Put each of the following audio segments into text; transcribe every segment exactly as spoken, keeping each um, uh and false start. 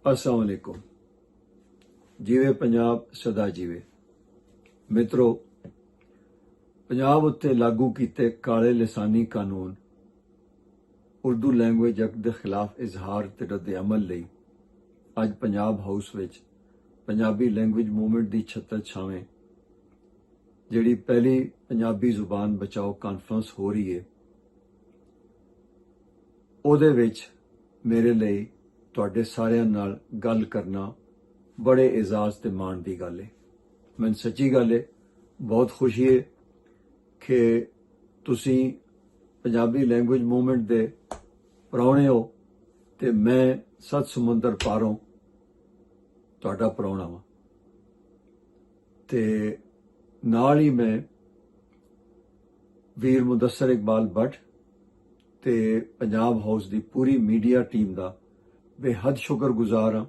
السلام علیکم۔ جیوے پنجاب، سدا جیوے۔ مترو، پنجاب اُتے لاگو کیتے کالے لسانی قانون، اردو لینگویج ایکٹ دے خلاف اظہار تے رد عمل لئی اج پنجاب ہاؤس وچ پنجابی لینگویج موومنٹ دی چھتر چھاویں جڑی پہلی پنجابی زبان بچاؤ کانفرنس ہو رہی ہے، اودے وچ میرے لئی تہاڈے ساریاں نال گل کرنا بڑے اعزاز تے مان دی گل ہے۔ مینوں سچی گل ہے، بہت خوشی ہے کہ تسی پنجابی لینگویج موومنٹ دے پراؤنے ہو تے میں ست سمندر پاروں تہاڈا پراؤنا واں۔ تے نال ہی میں ویر مدثر اقبال بٹ تے پنجاب ہاؤس دی پوری میڈیا ٹیم دا بے حد شکر گزار ہاں،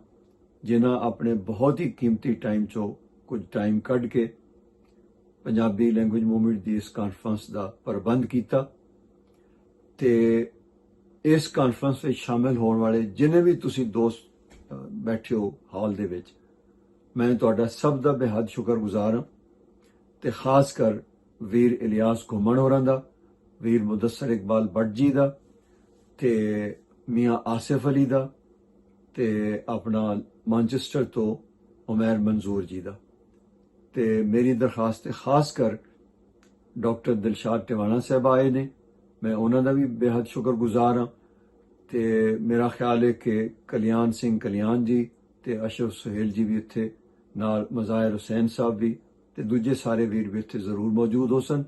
جنہاں اپنے بہت ہی قیمتی ٹائم چوں کچھ ٹائم کڈ کے پنجابی لینگویج موومنٹ دی اس کانفرنس دا پربند کیتا۔ تے اس کانفرنس وچ شامل ہون والے جنہیں وی تسی دوست بیٹھے ہو ہال دے وچ، میں تہاڈا سب دا بے حد شکر گزار ہاں۔ تے خاص کر ویر الیاس گھمن ہوراں دا، ویر مدثر اقبال بٹ جی دا، تے میاں آصف علی دا، تے اپنا مانچسٹر تو عمیر منظور جی دا۔ تے میری درخواست ہے، خاص کر ڈاکٹر دلشاد ٹیوانا صاحب آئے نے، میں انہاں دا بھی بے حد شکر گزار ہاں۔ تے میرا خیال ہے کہ کلیان سنگھ کلیان جی تے اشرف سہیل جی بھی اتھے، نال مظاہر حسین صاحب بھی، تے دوجے سارے ویر بھی اتھے ضرور موجود ہو سن۔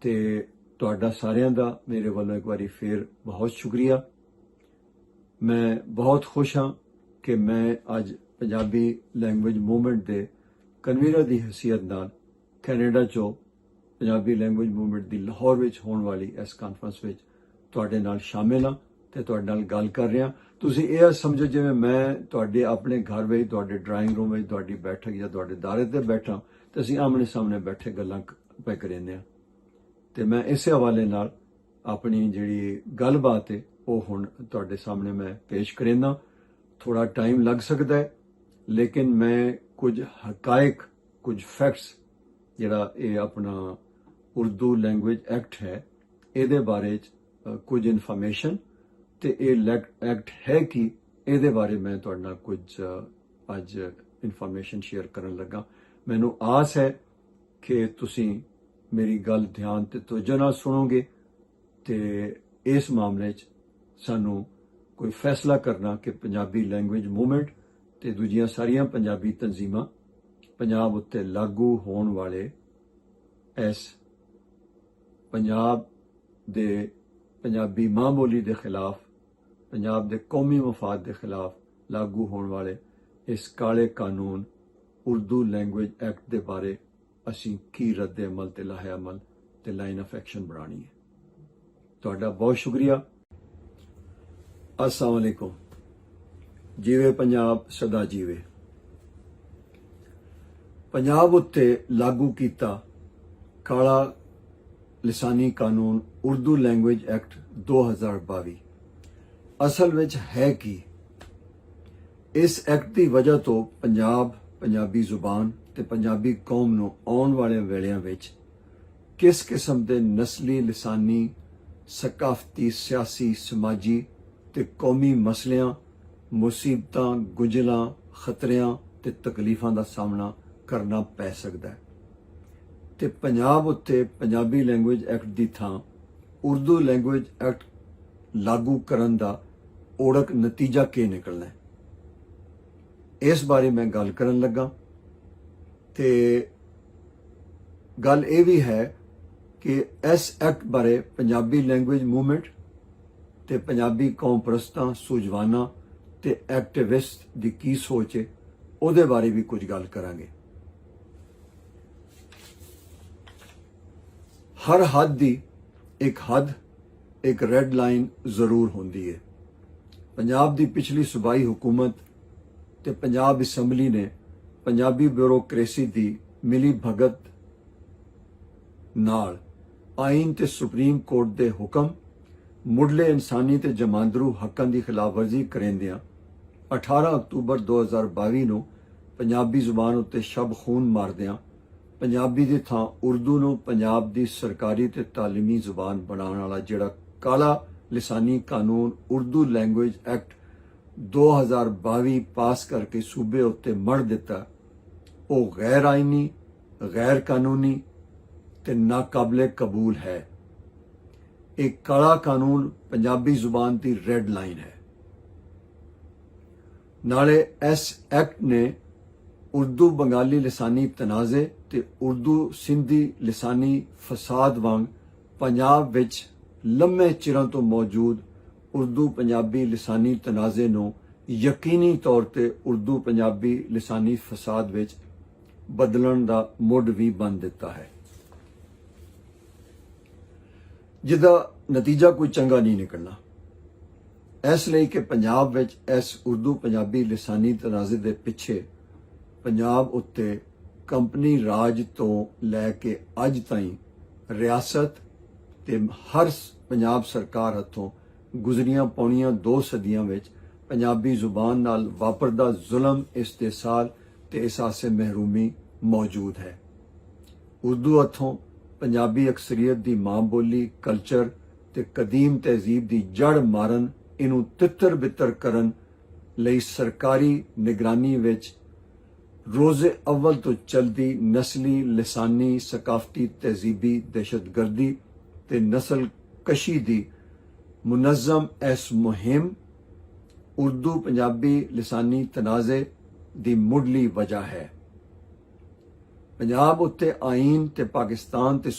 تے تہاڈا ساریاں دا میرے ولوں ایک واری فیر بہت شکریہ۔ میں بہت خوش ہاں کہ میں اج پنجابی لینگویج موومنٹ دے کنوینر دی حیثیت نال کینیڈا چوں پنجابی لینگویج موومنٹ دی لاہور وچ ہون والی اس کانفرنس وچ تہاڈے نال شامل ہاں تے تہاڈے نال گل کر رہا۔ تسی اے سمجھو جویں میں تہاڈے اپنے گھر وچ، تہاڈے ڈرائنگ روم وچ، تہاڈی بیٹھک یا تہاڈے دارے تے بیٹھا تے اسی آمنے سامنے بیٹھے گلاں ک-، پے کریندے ہاں۔ تے میں اسے حوالے نال اپنی جڑی گل بات ہے، او ہن تہاڈے سامنے میں پیش کریندا۔ تھوڑا ٹائم لگ سکدا ہے، لیکن میں کچھ حقائق، کچھ فیکٹس، جڑا اے اپنا اردو لینگویج ایکٹ ہے، اے دے بارے چ، آ، کچھ انفارمیشن تے اے لیک-، ایکٹ ہے کہ اے دے بارے میں تہاڈے نال کچھ، آ، اج انفارمیشن شیئر کرن لگا۔ مینوں آس ہے کہ تسی میری گل دھیان تے توجہ نال سنو گے تے اس معاملے چ سانوں کوئی فیصلہ کرنا کہ پنجابی لینگویج موومنٹ تے دوجیاں ساریاں پنجابی تنظیماں پنجاب اُتے لاگو ہون والے اس پنجاب دے، پنجابی ماں بولی دے خلاف، پنجاب دے قومی مفاد دے خلاف لاگو ہون والے اس کالے قانون اردو لینگویج ایکٹ دے بارے اسیں کی رد عمل تے لاہ عمل تے لائن آف ایکشن بنانی ہے۔ تہاڈا بہت شکریہ۔ السلام علیکم۔ جیوے پنجاب، سدا جیوے۔ پنجاب اُتے لاگو کیتا کالا لسانی قانون اردو لینگویج ایکٹ دو ہزار باوی اصل وچ ہے کی؟ اس ایکٹ دی وجہ تو پنجاب، پنجابی زبان تے پنجابی قوم نوں آن والے ویلیاں وچ کس قسم دے نسلی، لسانی، ثقافتی، سیاسی، سماجی تے قومی مسئلیاں، مصیبتاں، گنجلاں، خطریاں تے تکلیفاں دا سامنا کرنا پے سکدا ہے؟ تے پنجاب اُتے پنجابی لینگویج ایکٹ دی تھاں اردو لینگویج ایکٹ لاگو کرن دا اوڑک نتیجہ کی نکلنا ہے؟ اس بارے میں گل کرن لگا۔ تے گل اے وی ہے کہ اس ایکٹ بارے پنجابی لینگویج موومنٹ تے پنجابی قوم پرستاں، سوجواناں تے ایکٹیوسٹ دی کی سوچ ہے، اودے بارے وی کچھ گل کراں گے۔ ہر حد دی ایک حد، ایک ریڈ لائن ضرور ہوندی ہے۔ پنجاب دی پچھلی صوبائی حکومت تے پنجاب اسمبلی نے پنجابی بیوروکریسی دی ملی بھگت نال آئین تے سپریم کورٹ دے حکم، مڈلے انسانی تے جماندرو حقاں دی خلاف ورزی کریندیاں اٹھارہ اکتوبر دو ہزار باوی نوں پنجابی زبان اتے شب خون ماردیاں پنجابی دی تھاں اردو نوں پنجاب دی سرکاری تے تعلیمی زبان بنان والا جڑا کالا لسانی قانون اردو لینگویج ایکٹ دو ہزار باوی پاس کر کے صوبے اتے مڑ دتا، او غیر آئینی، غیر قانونی تے ناقابل قبول ہے۔ ایک کالا قانون پنجابی زبان دی ریڈ لائن ہے۔ نالے ایس ایکٹ نے اردو بنگالی لسانی تنازع تے اردو سندھی لسانی فساد وانگ پنجاب وچ لمے چراں توں موجود اردو پنجابی لسانی تنازع نوں یقینی طور تے اردو پنجابی لسانی فساد وچ بدلن دا مڈ وی بن دتا ہے، جدا نتیجہ کوئی چنگا نہیں نکلنا۔ اس لئی کہ پنجاب وچ اس اردو پنجابی لسانی تنازع دے پچھے پنجاب اتے کمپنی راج توں لے کے اج تائیں ریاست تے ہر پنجاب سرکار ہتھوں گزریاں پونیاں دو صدیاں وچ پنجابی زبان نال واپردا ظلم، استحصال تے احساس محرومی موجود ہے۔ اردو ہتھوں پنجابی اکثریت دی ماں بولی، کلچر تے قدیم تہذیب دی جڑ مارن، اینوں تتر بتر کرن لئی سرکاری نگرانی وچ روز اول تو چلدی نسلی، لسانی، ثقافتی، تہذیبی دہشت گردی تے نسل کشی دی منظم ایس مہم اردو پنجابی لسانی تنازع دی مڈلی وجہ ہے۔ پنجاب اتے آئین تے پاکستان تے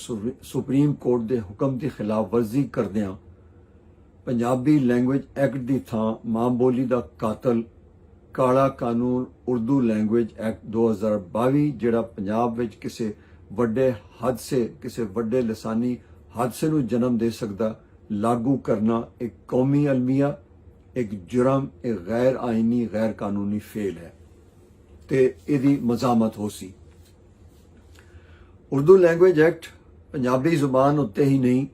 سپریم کورٹ دے حکم دی خلاف ورزی کردیاں پنجابی لینگویج ایکٹ دی تھاں ماں بولی دا قاتل کالا قانون اردو لینگویج ایکٹ دو ہزار باوی، جڑا پنجاب وچ کسے وڈے حادثے، کسے وڈے لسانی حادثے نوں جنم دے سکدا، لاگو کرنا ایک قومی المیہ، ایک جرم، ایک غیر آئینی، غیر قانونی فعل ہے تے ایدی مزاحمت ہو سی۔ اردو لینگویج ایکٹ پنجابی زبان اتے ہی نہیں،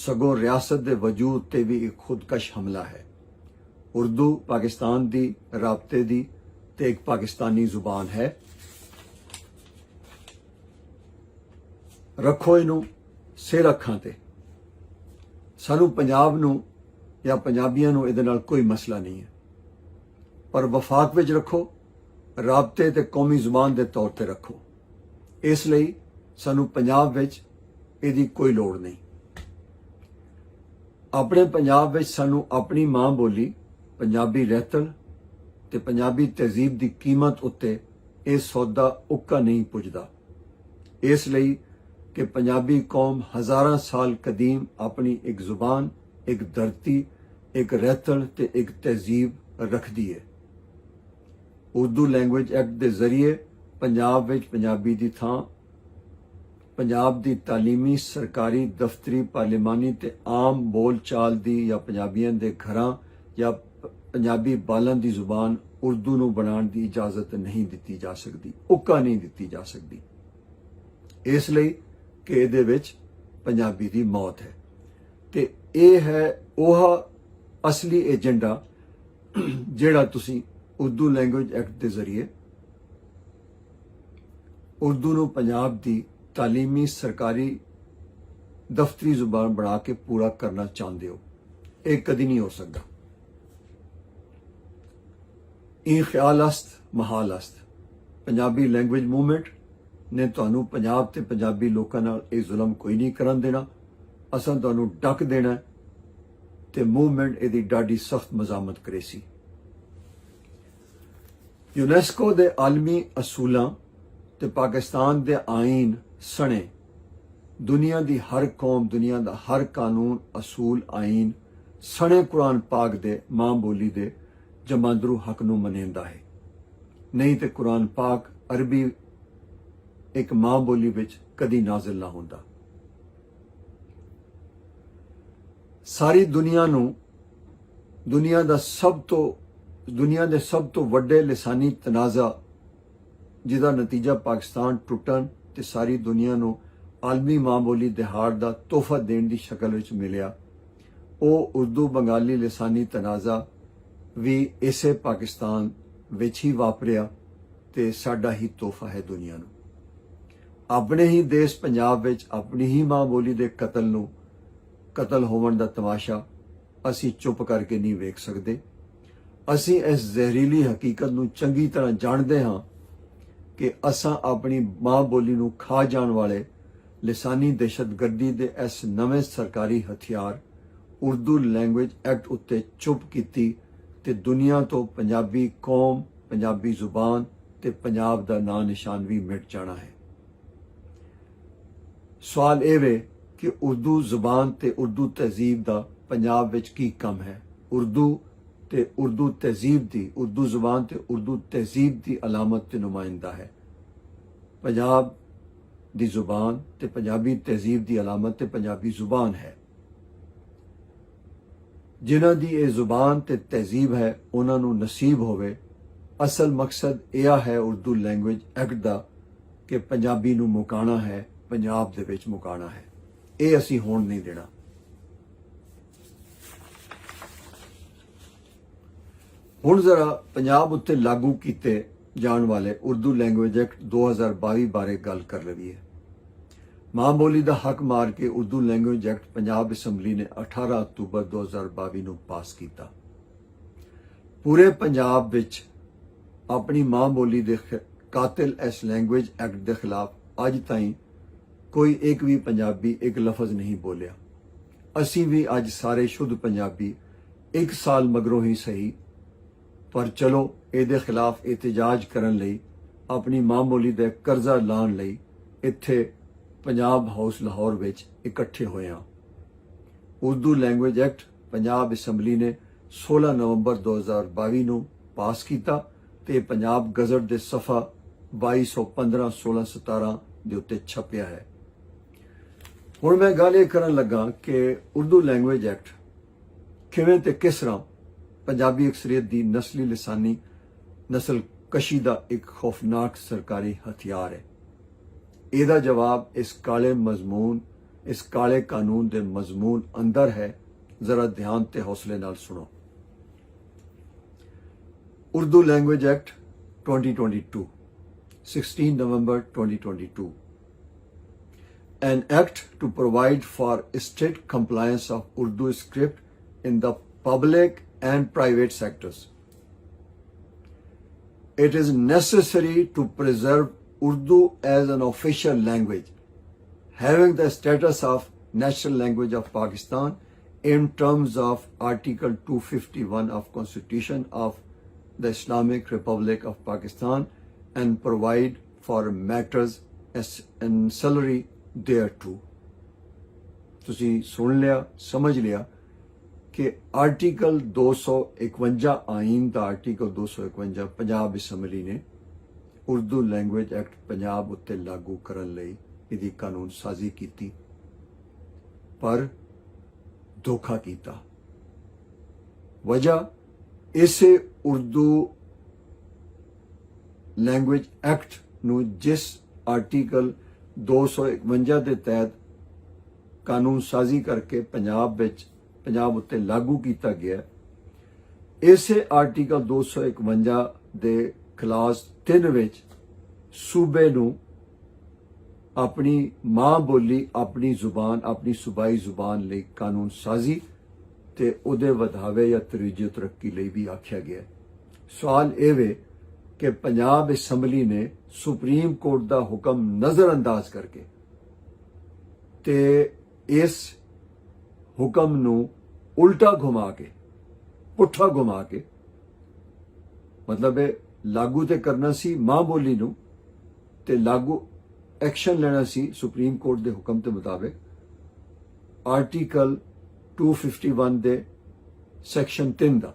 سگوں ریاست دے وجود تے بھی ایک خودکش حملہ ہے۔ اردو پاکستان دی رابطے دی تے ایک پاکستانی زبان ہے۔ رکھو اینوں سر اکھاں تے۔ سانوں پنجاب نوں یا پنجابیاں نوں ایہدے نال کوئی مسئلہ نہیں ہے، پر وفاق وچ رکھو، رابطے تے قومی زبان دے طور تے رکھو۔ اس لئی سانوں پنجاب وچ ایہدی کوئی لوڑ نہیں۔ اپنے پنجاب وچ سانوں اپنی ماں بولی پنجابی رہتل تے پنجابی تہذیب دی قیمت اتے ایہہ سودا اکا نہیں پجدا۔ اس لئی کہ پنجابی قوم ہزاراں سال قدیم اپنی ایک زبان، ایک دھرتی، ایک رہتل تے ایک تہذیب رکھدی ہے۔ اردو لینگویج ایکٹ دے ذریعے پنجاب وچ پنجابی دی تھاں پنجاب دی تعلیمی، سرکاری، دفتری، پارلیمانی تے عام بول چال دی یا پنجابیاں دے گھراں یا پنجابی بالاں دی زبان اردو نوں بنان دی اجازت نہیں دتی جا سکدی، اکا نہیں دتی جا سکدی۔ اس لئی کہ ایہدے وچ پنجابی دی موت ہے۔ تے ایہہ ہے اوہا اصلی ایجنڈا جیہڑا تسی اردو لینگویج ایکٹ دے ذریعے اردو نوں پنجاب دی تعلیمی، سرکاری، دفتری زبان بنا کے پورا کرنا چاہندے ہو۔ ایہہ کدی نہیں ہو سکدا۔ این خیال است، محال است۔ پنجابی لینگویج موومنٹ نے تہانوں پنجاب تے پنجابی لوکاں نال ایہہ ظلم کوئی نہیں کرن دینا۔ اساں تہانوں ڈک دینا ہے تے موومنٹ ایہدی ڈاڈی سخت مزاحمت کریسی۔ یونیسکو دے عالمی اصولاں تے پاکستان دے آئین سنے دنیا دی ہر قوم، دنیا دا ہر قانون، اصول، آئین سنے قرآن پاک دے ماں بولی دے جماندرو حق نوں منیندا ہے۔ نہیں تے قرآن پاک عربی ایک ماں بولی وچ کدی نازل نہ ہوندا۔ ساری دنیا نوں دنیا دا سب تو دنیا دے سب تو وڈے لسانی تنازع جدا نتیجہ پاکستان ٹوٹن تے ساری دنیا نوں عالمی ماں بولی دہاڑ دا تحفہ دین دی شکل وچ ملیا، او اردو بنگالی لسانی تنازع وی اسے پاکستان وچ ہی واپریا، تے ساڈا ہی تحفہ ہے دنیا نوں۔ اپنے ہی دیش پنجاب وچ اپنی ہی ماں بولی دے قتل نوں، قتل ہون دا تماشا اسی چپ کر کے نہیں ویکھ سکدے۔ اسی اس زہریلی حقیقت نوں چنگی طرح جاندے ہاں کہ اساں اپنی ماں بولی نوں کھا جان والے لسانی دہشت گردی دے اس نویں سرکاری ہتھیار اردو لینگویج ایکٹ اتے چپ کیتی، تے دنیا تو پنجابی قوم، پنجابی زبان تے پنجاب دا ناں نشان وی مٹ جانا ہے۔ سوال اے وے کہ اردو زبان تے اردو تہذیب دا پنجاب وچ کی کم ہے؟ اردو تے اردو تہذیب دی، اردو زبان تے اردو تہذیب دی علامت تے نمائندہ ہے۔ پنجاب دی زبان تے پنجابی تہذیب دی علامت تے پنجابی زبان ہے۔ جنہاں دی اے زبان تے تہذیب ہے، انہاں نوں نصیب ہووے۔ اصل مقصد ایہا ہے اردو لینگویج ایکٹ دا کہ پنجابی نوں مکانا ہے، پنجاب دے وچ مکانا ہے۔ اے اسی ہون نہیں دینا۔ ہن ذرا پنجاب اتے لاگو کیتے جان والے اردو لینگویج ایکٹ دو ہزار باوی بارے گل کر لویے۔ ماں بولی دا حق مار کے اردو لینگویج ایکٹ پنجاب اسمبلی نے اٹھارہ اکتوبر دو ہزار باوی نوں پاس کیتا۔ پورے پنجاب وچ اپنی ماں بولی دے خ-، قاتل اس لینگویج ایکٹ دے خلاف اج تائیں کوئی ایک وی پنجابی ایک لفظ نہیں بولیا۔ اسی وی اج سارے شدھ پنجابی ایک سال مگروں ہی صحیح، پر چلو، اے دے خلاف احتجاج کرن لئی اپنی ماں بولی دے قرضہ لان لئی اتھے پنجاب ہاؤس لاہور وچ اکٹھے ہوئے ہاں۔ اردو لینگویج ایکٹ پنجاب اسمبلی نے سولہ نومبر دو ہزار باوی نوں پاس کیتا تے پنجاب گزٹ دے صفحہ بائی سو پندرہ، سولہ ستارہ دے اُتے چھپیا ہے۔ ہن میں گل یہ کرن لگا کہ اردو لینگویج ایکٹ کیویں تے کس طرح پنجابی اکثریت دی نسلی لسانی نسل کشی دا ایک خوفناک سرکاری ہتھیار ہے۔ ایدا جواب اس کالے مضمون، اس کالے قانون دے مضمون اندر ہے۔ ذرا دھیان تے حوصلے نال سنو۔ Urdu language act twenty twenty two, sixteen November twenty twenty two, an act to provide for strict compliance of Urdu script in the public and private sectors. It is necessary to preserve Urdu as an official language, having the status of national language of Pakistan in terms of Article two fifty-one of Constitution of the Islamic Republic of Pakistan and provide for matters as ancillary thereto. تسی سن لیا، سمجھ لیا کہ آرٹیکل دو سو اکونجا آئین the article دو سو اکونجا پنجاب اسمبلی نے Urdu language act Punjab اُتے لاگو کرن لئی ایدی قانون سازی کیتی، پر دھوکا کیتا۔ وجہ اسے اردو لینگویج ایکٹ نوں جس آرٹیکل دو سو اکونجا دے تحت قانون سازی کر کے پنجاب وچ، پنجاب اُتے لاگو کیتا گیا، اسے آرٹیکل دو سو اکونجا دے کلاس تین وچ صوبے نوں اپنی ماں بولی، اپنی زبان، اپنی صوبائی زبان لئی قانون سازی تے اودے ودھاوے یا ترویج و ترقی لئی بھی آکھیا گیا ہے۔ سوال اے وے کہ پنجاب اسمبلی نے سپریم کورٹ دا حکم نظر انداز کر کے تے اس حکم نوں الٹا گھما کے، پٹھا گھما کے، مطلب ہے، لاگو تے کرنا سی ماں بولی نوں، تے لاگو ایکشن لینا سی سپریم کورٹ دے حکم دے مطابق آرٹیکل ٹو ففٹی ون دے سیکشن تین دا۔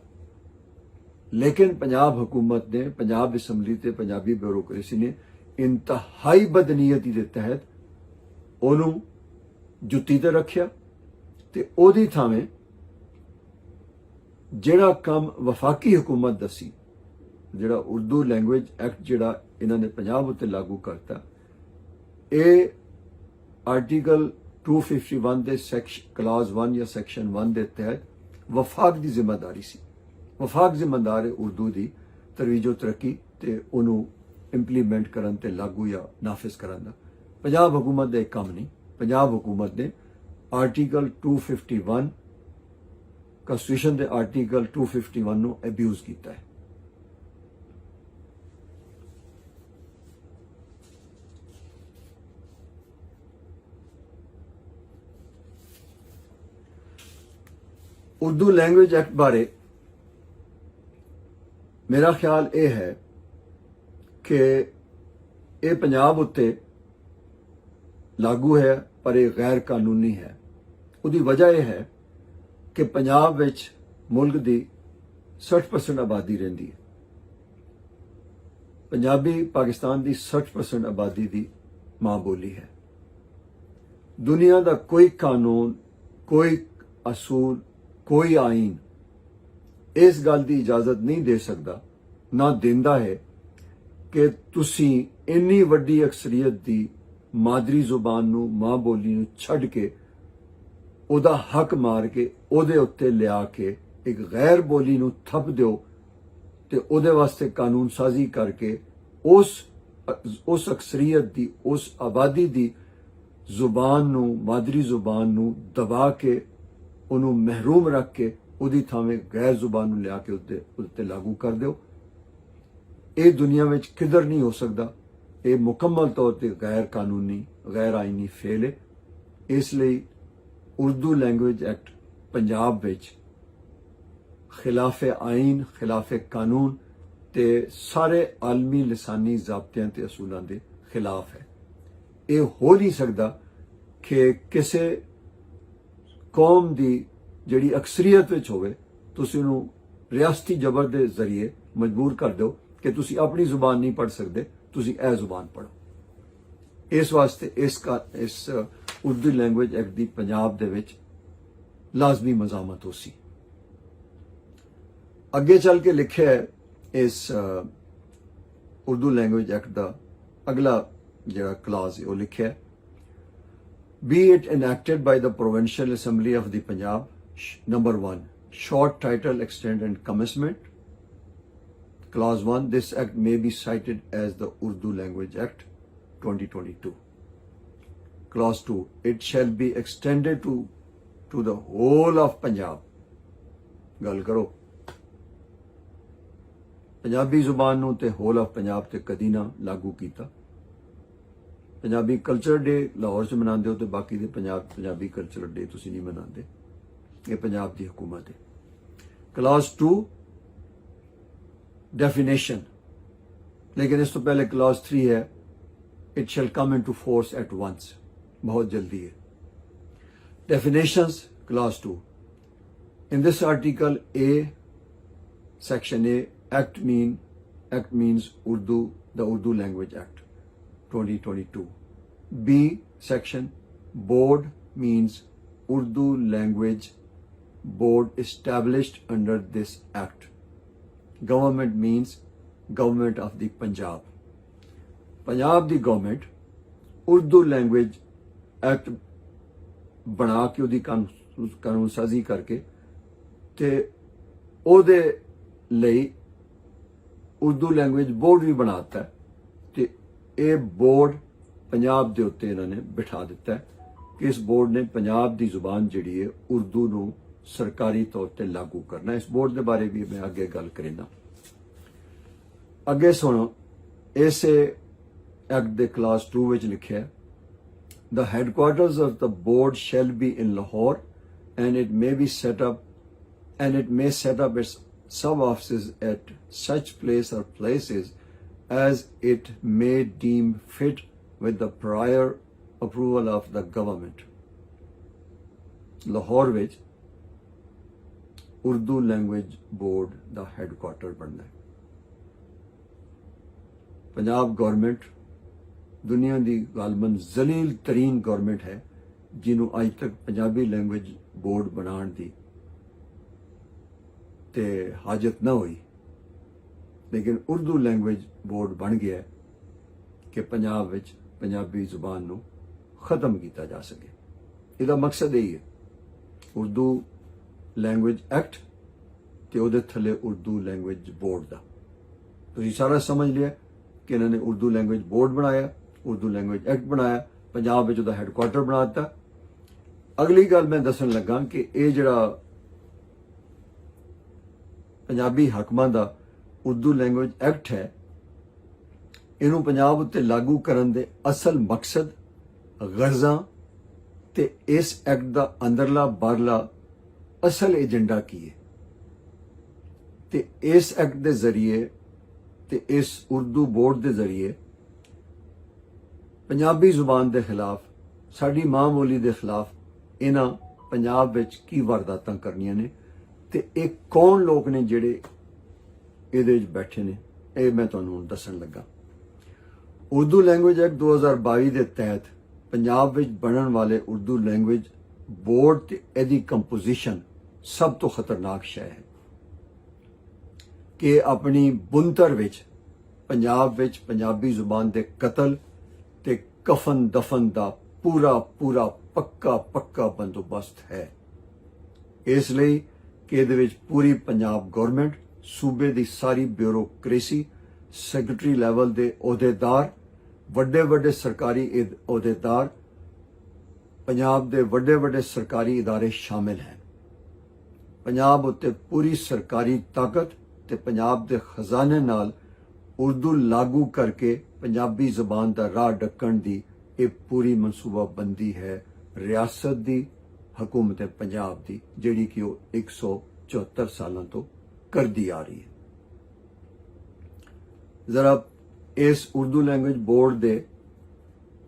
لیکن پنجاب حکومت نے، پنجاب اسمبلی تے پنجابی بیوروکریسی نے انتہائی بدنیتی دے تحت اونوں جتی تے رکھیا تے اودی تھاویں جڑا کم وفاقی حکومت دسی، جڑا اردو لینگویج ایکٹ جڑا انہاں نے پنجاب اُتے لاگو کرتا، اے آرٹیکل ٹو ففٹی ون دے سیکش-، کلاز ون یا سیکشن ون دے تحت وفاق دی ذمہ داری سی۔ وفاق ذمہ دار ہے اردو دی ترویج و ترقی تے انہوں امپلیمنٹ کرن تے لاگو یا نافذ کرن دا۔ پنجاب حکومت دے کم نہیں۔ پنجاب حکومت نے article two fifty one, constitution دے آرٹیکل ٹو ففٹی ون نو ابیوز کیتا ہے۔ اردو لینگویج ایکٹ بارے میرا خیال یہ ہے کہ یہ پنجاب اتے لاگو ہے، پر یہ غیر قانونی ہے۔ اودی وجہ یہ ہے کہ پنجاب وچ ملک دی سٹھ پرسنٹ آبادی رہندی ہے۔ پنجابی پاکستان دی سٹھ پرسنٹ آبادی دی ماں بولی ہے۔ دنیا دا کوئی قانون، کوئی اصول، کوئی آئین اس گل دی اجازت نہیں دے سکدا، نہ دیندا ہے کہ تسی انی وڈی اکثریت دی مادری زبان نو، ماں بولی نو چھڈ کے اودا حق مار کے اودے اتے لیا کے ایک غیر بولی نو تھپ دیو تے اودے واسطے قانون سازی کر کے اس اس اکثریت دی، اس آبادی دی زبان نو، مادری زبان نو دبا کے، انہوں محروم رکھ کے، اودی تھاویں غیر زبان نو لیا کے اودے اودے تے لاگو کر دیو۔ اے دنیا وچ کدھر نہیں ہو سکدا۔ اے مکمل طور تے غیر قانونی، غیر آئینی فعل ہے۔ اس لئی اردو لینگویج ایکٹ پنجاب وچ خلاف آئین، خلاف قانون تے سارے عالمی لسانی ضابطیاں تے اصولاں دے خلاف ہے۔ یہ ہو نہیں سکدا کہ کسے قوم دی جڑی اکثریت وچ ہوئے، تسی انہوں ریاستی جبر دے ذریعے مجبور کر دو کہ تسی اپنی زبان نہیں پڑھ سکدے، تسی اے زبان پڑھو۔ اس واسطے اس کا، اس اردو لینگویج ایکٹ دی پنجاب دے وچ لازمی مزاحمت ہو سی۔ اگے چل کے لکھیا ہے اس، آ، اردو لینگویج ایکٹ دا اگلا جڑا کلاز ہے، وہ لکھیا ہے، be it enacted by the Provincial Assembly of the Punjab, number one, short title, extent and commencement. Clause one, this act may be cited as the Urdu Language Act twenty twenty-two. Clause two, it shall be extended to, to the whole of Punjab. گل کرو، پنجابی زبان نوں تے whole of Punjab تے کدی نہ لاگو کیتا۔ Punjabi culture day Lahore چ مناندے ہو تے باقی دے پنجاب، پنجابی کلچر ڈے تسی نہیں مناندے۔ یہ پنجاب دی حکومت ہے۔ کلاس ٹو، ڈیفینیشن، لیکن اس تو پہلے کلاس تھری ہے، it shall come into force at once، بہت جلدی ہے۔ Definitions, class two, in this article A, section A, act mean, act means Urdu, the Urdu Language Act twenty twenty-two. B section, board means Urdu language board established under this act. Government means Government of the Punjab. Punjab the government Urdu language act بنا کے، اودی قانون، قانون سازی کر کے تے اودے لئی Urdu language board بھی بناتا ہے۔ تے اے بورڈ پنجاب دے اُتے انہاں نے بٹھا دتا ہے کہ اس بورڈ نے پنجاب دی زبان جڑی ہے اردو نو سرکاری طور تے لاگو کرنا ہے۔ اس بورڈ دے بارے بھی میں اگے گل کرینا۔ اگے سنو، ایسے ایکٹ دے کلاس ٹو وچ لکھیا ہے، the headquarters of the board shall be in Lahore and it may be set up and it may set up its sub offices at such place or places as it may deem fit with the prior approval of the government. Lahore وچ Urdu language board دا headquarter بننا ہے۔ پنجاب گورنمنٹ دنیا دی غالباً ذلیل ترین گورنمنٹ ہے، جنہوں اج تک پنجابی لینگویج بورڈ بنان دی تے حاجت نہ ہوئی، لیکن اردو لینگویج بورڈ بن گیا ہے کہ پنجاب وچ پنجابی زبان نو ختم کیتا جا سکے۔ اس دا مقصد یہی ہے، اردو لینگویج ایکٹ تے اوہدے تھلے اردو لینگویج بورڈ دا۔ تسی سارا سمجھ لیا کہ انہاں نے اردو لینگویج بورڈ بنایا، اردو لینگویج ایکٹ بنایا، پنجاب وچ اوہدا ہیڈ کوارٹر بنا دتا۔ اگلی گل میں دسن لگا کہ ایہہ جیہڑا پنجابی حاکماں دا اردو لینگویج ایکٹ ہے، اینوں پنجاب اتے لاگو کرن دے اصل مقصد، غرضاں تے اس ایکٹ دا اندرلا بارلا اصل ایجنڈا کی ہے؟ تے اس ایکٹ دے ذریعے تے اس اردو بورڈ دے ذریعے پنجابی زبان دے خلاف، ساڈی ماں بولی دے خلاف انہاں پنجاب وچ کی وارداتاں کرنیاں نے؟ تے ایہہ کون لوک نے جیہڑے ایہدے وچ بیٹھے نے؟ ایہہ میں تہانوں دسن لگا۔ اردو لینگویج ایکٹ دو ہزار بائی دے تحت پنجاب وچ بنن والے اردو لینگویج بورڈ تے ایہدی کمپوزیشن سب توں خطرناک شے ہے کہ اپنی بنتر وچ پنجاب وچ پنجابی زبان دے قتل تے کفن دفن دا پورا پورا پکا پکا بندوبست ہے۔ اس لئی کہ ایہدے وچ پوری پنجاب گورنمنٹ، صوبے دی ساری بیوروکریسی، سیکرٹری لیول دے عہدیدار، وڈے وڈے سرکاری عہد- عہدیدار، پنجاب دے وڈے وڈے سرکاری ادارے شامل ہیں۔ پنجاب اتے پوری سرکاری طاقت تے پنجاب دے خزانے نال اردو لاگو کر کے پنجابی زبان دا راہ ڈکن دی ایہہ پوری منصوبہ بندی ہے ریاست دی، حکومت پنجاب دی، جیہڑی کہ او ایک سو چوہتر سالاں توں کردی آ رہی ہے۔ ذرا اس اردو لینگویج بورڈ دے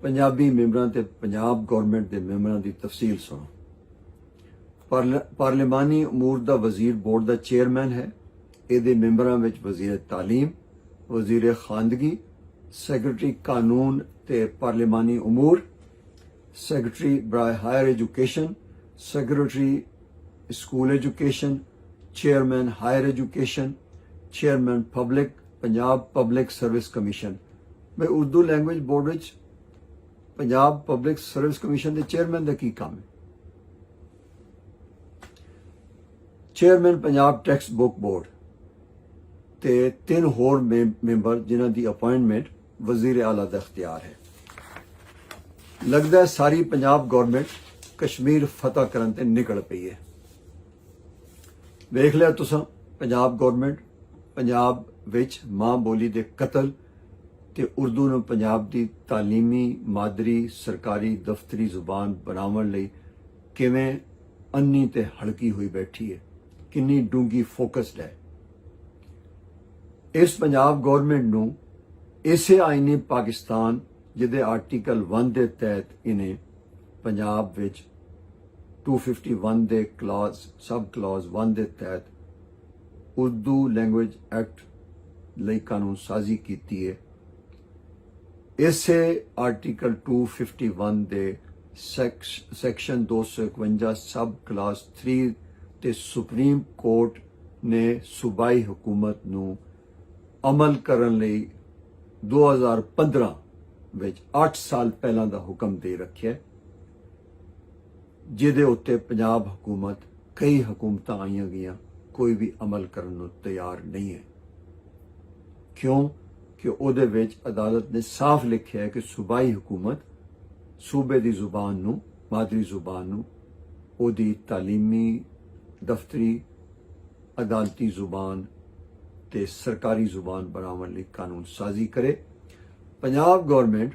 پنجابی ممبراں تے پنجاب گورنمنٹ دے ممبراں دی تفصیل سنو۔ پارل- پارلیمانی امور دا وزیر بورڈ دا چیئرمین ہے۔ ایہدے ممبراں وچ وزیر تعلیم، وزیر خواندگی، سیکرٹری قانون تے پارلیمانی امور، سیکرٹری برائے higher education, secretary school education, chairman higher education, chairman public, Punjab public service commission. میں اردو لینگویج بورڈ وچ پنجاب پبلک سروس کمیشن دے چیئرمین دا کی کام ہے؟ Chairman Punjab textbook board تے تین ہور میم- ممبر جنہاں دی اپوائنٹمنٹ وزیر اعلیٰ دا اختیار ہے۔ لگدا ہے ساری پنجاب گورنمنٹ کشمیر فتح کرن تے نکل پئی ہے۔ ویکھ لیا تساں، پنجاب گورنمنٹ پنجاب وچ ماں بولی دے قتل تے اردو نوں پنجاب دی تعلیمی، مادری، سرکاری، دفتری زبان بناون لئی کیویں انی تے ہلکی ہوئی بیٹھی ہے، کنی ڈونگی فوکسڈ ہے۔ اس پنجاب گورنمنٹ نوں اسے آئین پاکستان، جدے آرٹیکل ون دے تحت انہیں پنجاب وچ ٹو ففٹی ون دے کلاز، سب کلاز ون دے تحت اردو لینگویج ایکٹ لئی قانون سازی کیتی ہے۔ اسے آرٹیکل ٹو ففٹی ون دے سیکش- سیکشن دو سو اکونجا سب کلاس تھری تے سپریم کورٹ نے صوبائی حکومت نوں عمل کرن لئی دو ہزار پندرہ وچ اٹھ سال پہلاں دا حکم دے رکھیا، جدے اتے پنجاب حکومت، کئی حکومتاں آئیاں گئیاں، کوئی بھی عمل کرن نوں تیار نہیں ہے۔ کیوں؟ کہ اودے وچ عدالت نے صاف لکھیا ہے کہ صوبائی حکومت صوبے دی زبان نوں، مادری زبان نوں، اودی تعلیمی، دفتری، عدالتی زبان تے سرکاری زبان بناون لئی قانون سازی کرے۔ پنجاب گورنمنٹ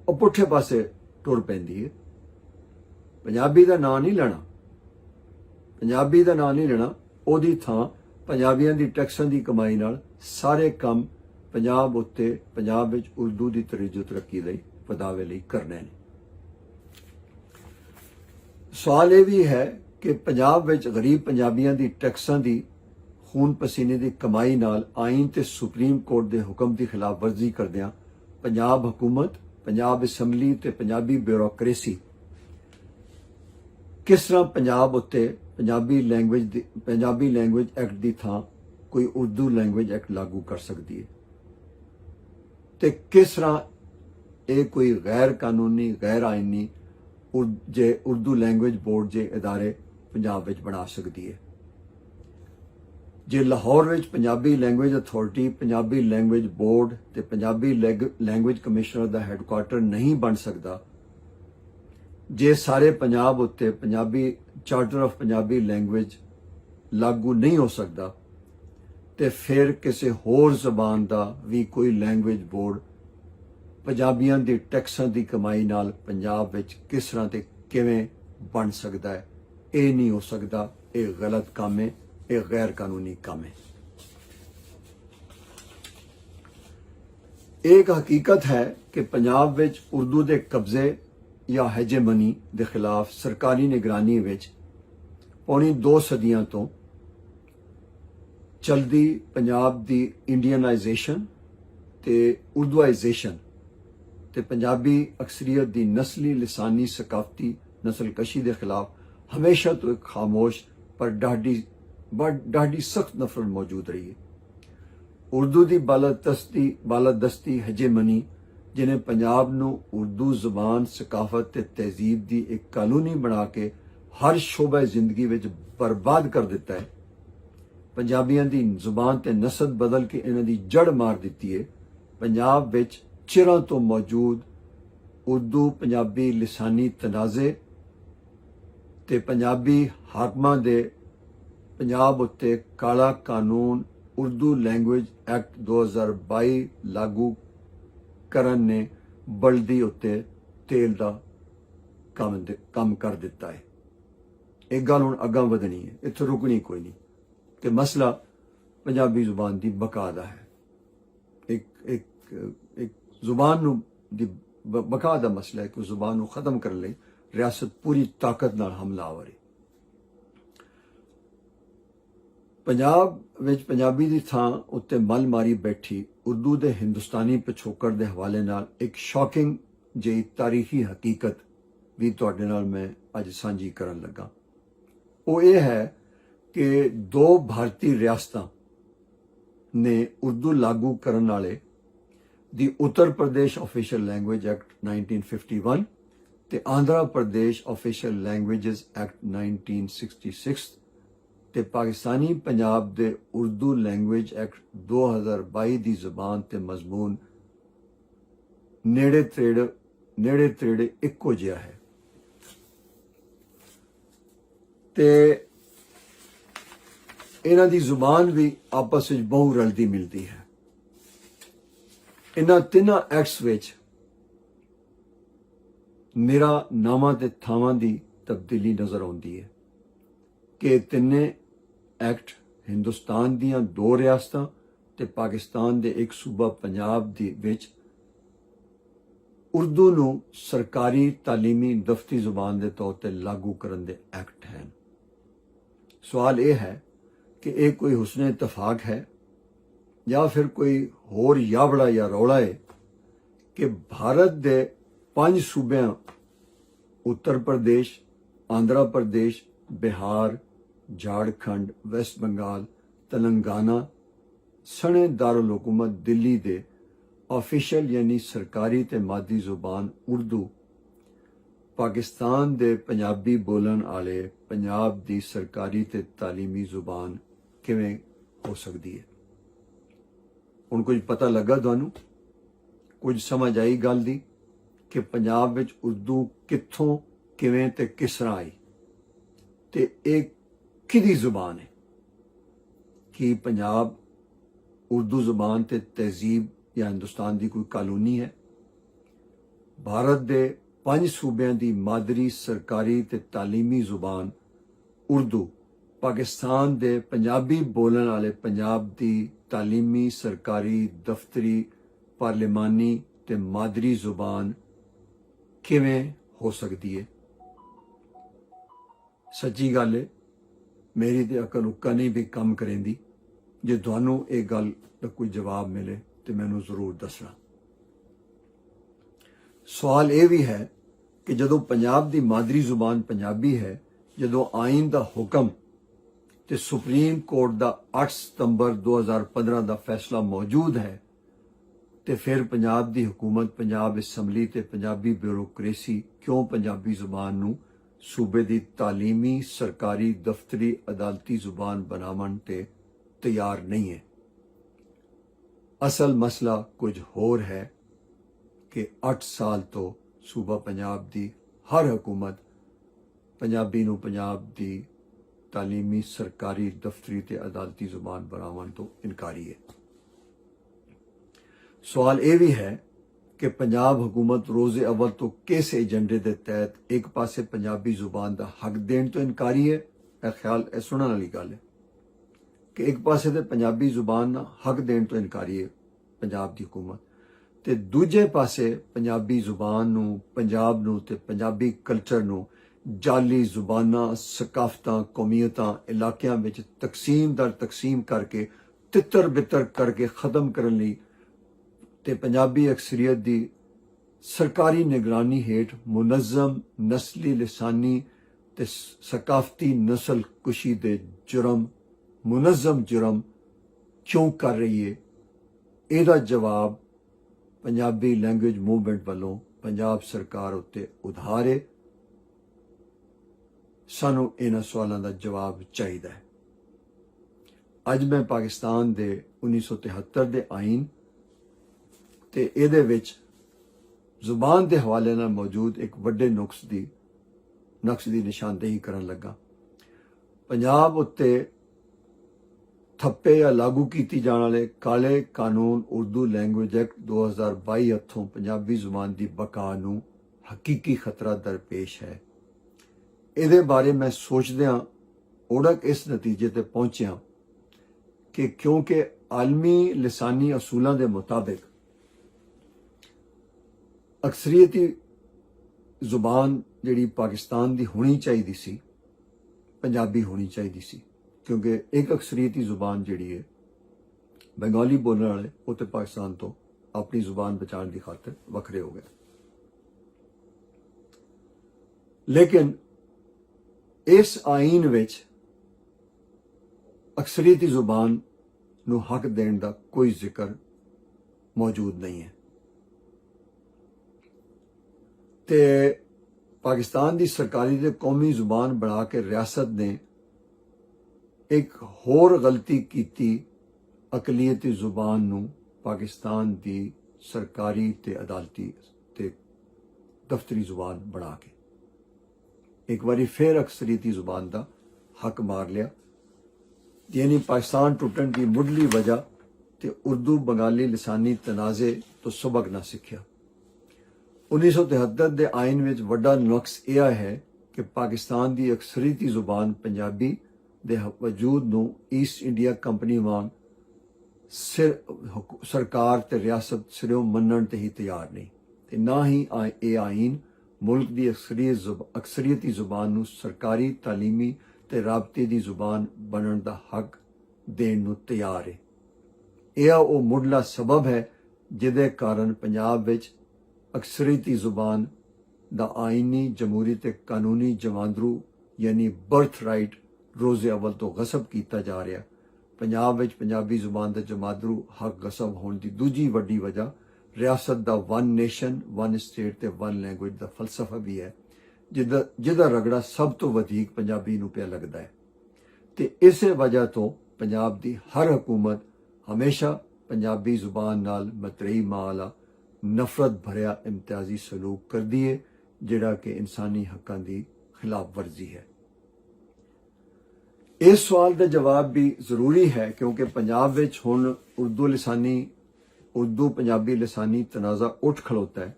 او پٹھے پاسے ٹر پیندی ہے۔ پنجابی دا ناں نہیں لینا، پنجابی دا ناں نہیں لینا۔ اودی تھاں پنجابیاں دی ٹیکساں دی کمائی نال سارے کم پنجاب اتے پنجاب وچ اردو دی ترویج و ترقی لئی، ودھاوے لئی کرنے نے۔ سوال یہ بھی ہے کہ پنجاب وچ غریب پنجابیاں دی ٹیکساں دی خون پسینے دی کمائی نال آئین تے سپریم کورٹ دے حکم دی خلاف ورزی کردیاں پنجاب حکومت، پنجاب اسمبلی تے پنجابی بیوروکریسی کس طرح پنجاب اتے پنجابی لینگویج دی، پنجابی لینگویج ایکٹ دی تھاں کوئی اردو لینگویج ایکٹ لاگو کر سکدی ہے؟ تے کس طرح اے کوئی غیر قانونی، غیر آئینی ار-، جے اردو لینگویج بورڈ جے ادارے پنجاب وچ بنا سکدی ہے؟ جے لاہور وچ Punjabi language authority, Punjabi language board تے پنجابی لینگ- لینگویج کمشنر دا ہیڈکوارٹر نہیں بن سکدا، جے سارے پنجاب اُتے Punjabi, charter of Punjabi language لاگو نہیں ہو سکدا، تے پھر کسے ہور زبان دا وی کوئی لینگویج بورڈ پنجابیاں دی ٹیکساں دی کمائی نال پنجاب وچ کس طرح تے کیویں بن سکدا ہے؟ اے نہیں ہو سکدا۔ اے غلط کام ہے، اے غیر قانونی کام ہے۔ ایک حقیقت ہے کہ پنجاب وچ اردو دے قبضے یا ہیجمنی دے خلاف سرکاری نگرانی وچ پونے دو صدیاں توں چلدی پنجاب دی انڈینائزیشن تے اردوائزیشن تے پنجابی اکثریت دی نسلی، لسانی، ثقافتی نسل کشی دے خلاف ہمیشہ تو ایک خاموش پر ڈاڈی، بڑ- ڈاڈی سخت نفرت موجود رہی ہے۔ اردو دی بالادستی، بالادستی ہیجمنی، جنہیں پنجاب نو اردو زبان، ثقافت تے تہذیب دی ایک کالونی بنا کے ہر شعبہ زندگی وچ برباد کر دیتا ہے۔ پنجابیاں دی زبان تے نسل بدل کے انہاں دی جڑ مار دتی ہے۔ پنجاب وچ چراں تو موجود اردو پنجابی لسانی تنازع تے پنجابی حاکماں دے پنجاب اُتے کالا قانون، اردو لینگویج ایکٹ دو ہزار بائی لاگو کرن نے بلدی اُتے تیل دا کم دے- کم کر دتا ہے۔ ایک گل ہن اگاں ودھنی ہے، اتھے رکنی کوئی نہیں۔ تے مسئلہ پنجابی زبان دی بقا دا ہے۔ ایک ایک ایک زبان نو دی ب- بقا دا مسئلہ ہے کہ زبان نو ختم کرنے لئی ریاست پوری طاقت نال حملہ آور ہے۔ پنجاب وچ پنجابی دی تھاں اُتے مل ماری بیٹھی اردو دے ہندوستانی پچھوکڑ دے حوالے نال ایک شاکنگ جئی تاریخی حقیقت وی تہاڈے نال میں اج سانجھی کرن لگا۔ او اے ہے کہ دو بھارتی ریاستاں نے اردو لاگو کرن والے دی Uttar Pradesh official language act nineteen fifty one تے Andhra Pradesh official languages act nineteen sixty six تے پاکستانی پنجاب دے اردو لینگویج ایکٹ دو ہزار بائی دی زبان تے مضمون نیڑے تریڑے نیڑے تریڑے اکو جہا ہے۔ تے انہاں دی زبان بھی آپس وچ بہوں رلدی ملدی ہے۔ انہاں تیناں ایکٹس وچ میرا ناواں تے تھاواں دی تبدیلی نظر آندی ہے کہ تینے ایکٹ ہندوستان دیاں دو ریاستاں تے پاکستان دے ایک صوبہ پنجاب دی وچ اردو نوں سرکاری تعلیمی دفتری زبان دے طور تے لاگو کرن دے ایکٹ ہن۔ سوال اے ہے کہ اے کوئی حسن اتفاق ہے یا پھر کوئی ہور یابڑا یا رولا ہے کہ بھارت دے پنج صوبیاں اتر پردیش، آندھرا پردیش، بہار، جھارکھنڈ، ویسٹ بنگال، تلنگانہ سنے دارالحکومت دلی دے آفیشل یعنی سرکاری تے مادری زبان اردو، پاکستان دے پنجابی بولن آلے پنجاب دی سرکاری تے تعلیمی زبان کیویں ہو سکدی ہے؟ ہن کچھ پتہ لگا تانوں؟ کچھ سمجھ آئی گل دی کہ پنجاب وچ اردو کتھوں، کیویں تے کس طرح آئی؟ تے ایہ کدی زبان ہے؟ کہ پنجاب اردو زبان تے تہذیب یا ہندوستان دی کوئی کالونی ہے؟ بھارت دے پنج صوبیاں دی مادری سرکاری تے تعلیمی زبان اردو، پاکستان دے پنجابی بولن آلے پنجاب دی تعلیمی، سرکاری، دفتری، پارلیمانی تے مادری زبان کیویں ہو سکدی ہے؟ سچی گل ہے، میری تے عقل اکا نہیں بھی کم کریندی۔ جے تہانوں اے گل دا کوئی جواب ملے تے مینوں ضرور دسنا۔ سوال اے بھی ہے کہ جدوں پنجاب دی مادری زبان پنجابی ہے، جدوں آئین دا حکم تے سپریم کورٹ دا اٹھ ستمبر دو ہزار پندرہ دا فیصلہ موجود ہے، تے پھر پنجاب دی حکومت، پنجاب اسمبلی تے پنجابی بیوروکریسی کیوں پنجابی زبان نوں صوبے دی تعلیمی، سرکاری، دفتری، عدالتی زبان بناون تے تیار نہیں ہے۔ اصل مسئلہ کچھ ہور ہے کہ اٹھ سال تو صوبہ پنجاب دی ہر حکومت پنجابی نوں پنجاب دی تعلیمی، سرکاری، دفتری تے عدالتی زبان بناون تو انکاری ہے۔ سوال اے وی ہے کہ پنجاب حکومت روز اول تو کس ایجنڈے دے تحت ایک پاسے پنجابی زبان دا حق دین تو انکاری ہے؟ اے خیال، اے سنن والی گل ہے کہ ایک پاسے تے پنجابی زبان دا حق دین تو انکاری ہے پنجاب دی حکومت، تے دوجے پاسے پنجابی زبان نوں، پنجاب نوں تے پنجابی کلچر نوں جعلی زباناں، ثقافتاں، قومیتاں، علاقیاں وچ تقسیم در تقسیم کر کے، تتر بتر کر کے ختم کرن لئی تے پنجابی اکثریت دی سرکاری نگرانی ہیٹھ منظم نسلی، لسانی تے ثقافتی نسل کشی دے جرم، منظم جرم کیوں کر رہی ہے؟ ایہدا جواب پنجابی لینگویج موومنٹ ولوں پنجاب سرکار اتے ادھار ہے۔ سانوں انہاں سوالاں دا جواب چاہیدا ہے۔ اج میں پاکستان دے انیس سو تہتر دے آئین تے ایہدے وچ زبان دے حوالے نال موجود ایک وڈے نقص دی نقص دی نشاندہی کرن لگا۔ پنجاب اتے تھپے یا لاگو کیتی جان والے کالے قانون اردو لینگویج ایکٹ دو ہزار بائی ہتھوں پنجابی زبان دی بقا نوں حقیقی خطرہ درپیش ہے۔ ایہدے بارے میں سوچدیاں اوڑک اس نتیجے تے پہنچیاں کہ کیونکہ عالمی لسانی اصولاں دے مطابق اکثریتی زبان جڑی پاکستان دی ہونی چاہیدی سی، پنجابی ہونی چاہیدی سی، کیونکہ ایک اکثریتی زبان جڑی ہے بنگالی بولن والے، وہ تے پاکستان تو اپنی زبان بچان دی خاطر وکھرے ہو گئے۔ لیکن اس آئین وچ اکثریتی زبان نو حق دین دا کوئی ذکر موجود نہیں ہے۔ تے پاکستان دی سرکاری تے قومی زبان بنا کے ریاست نے ایک ہور غلطی کیتی، اقلیتی زبان نو پاکستان دی سرکاری تے عدالتی تے دفتری زبان بنا کے ایک واری پھر اکثریتی زبان دا حق مار لیا، یعنی پاکستان ٹوٹن دی مڈلی وجہ تے اردو بنگالی لسانی تنازع تو سبق نہ سکھیا۔ انیس سو تہتر دے آئین وچ وڈا نقص ایہا ہے کہ پاکستان دی اکثریتی زبان پنجابی دے وجود نوں ایسٹ انڈیا کمپنی وانگ سر-، حکو-، سرکار تے ریاست سریوں منن تے ہی تیار نہیں، تے نہ ہی آ-، اے آئین ملک دی اکثریت زب-، اکثریتی زبان نوں سرکاری، تعلیمی تے رابطے دی زبان بنن دا حق دین نوں تیار ہے۔ ایہا او مڈلا سبب ہے جدے کارن پنجاب وچ اکثریتی زبان دا آئینی، جمہوری تے قانونی جماندرو، یعنی برتھ رائٹ، روز اول تو غصب کیتا جا رہیا۔ پنجاب وچ پنجابی زبان دا جماندرو حق غصب ہون دی دوجی وڈی وجہ ریاست the one nation, one state تے ون لینگویج دا فلسفہ بھی ہے، جدا جدا رگڑا سب تو ودھیک پنجابی نوں پیا لگدا ہے۔ تے اسے وجہ تو پنجاب دی ہر حکومت ہمیشہ پنجابی زبان نال مترئی مالا نفرت بھریا امتیازی سلوک کردی ہے، جڑا کہ انسانی حقاں دی خلاف ورزی ہے۔ اس سوال دا جواب بھی ضروری ہے، کیونکہ پنجاب وچ ہن اردو لسانی، اردو پنجابی لسانی تنازع اٹھ کھلوتا ہے،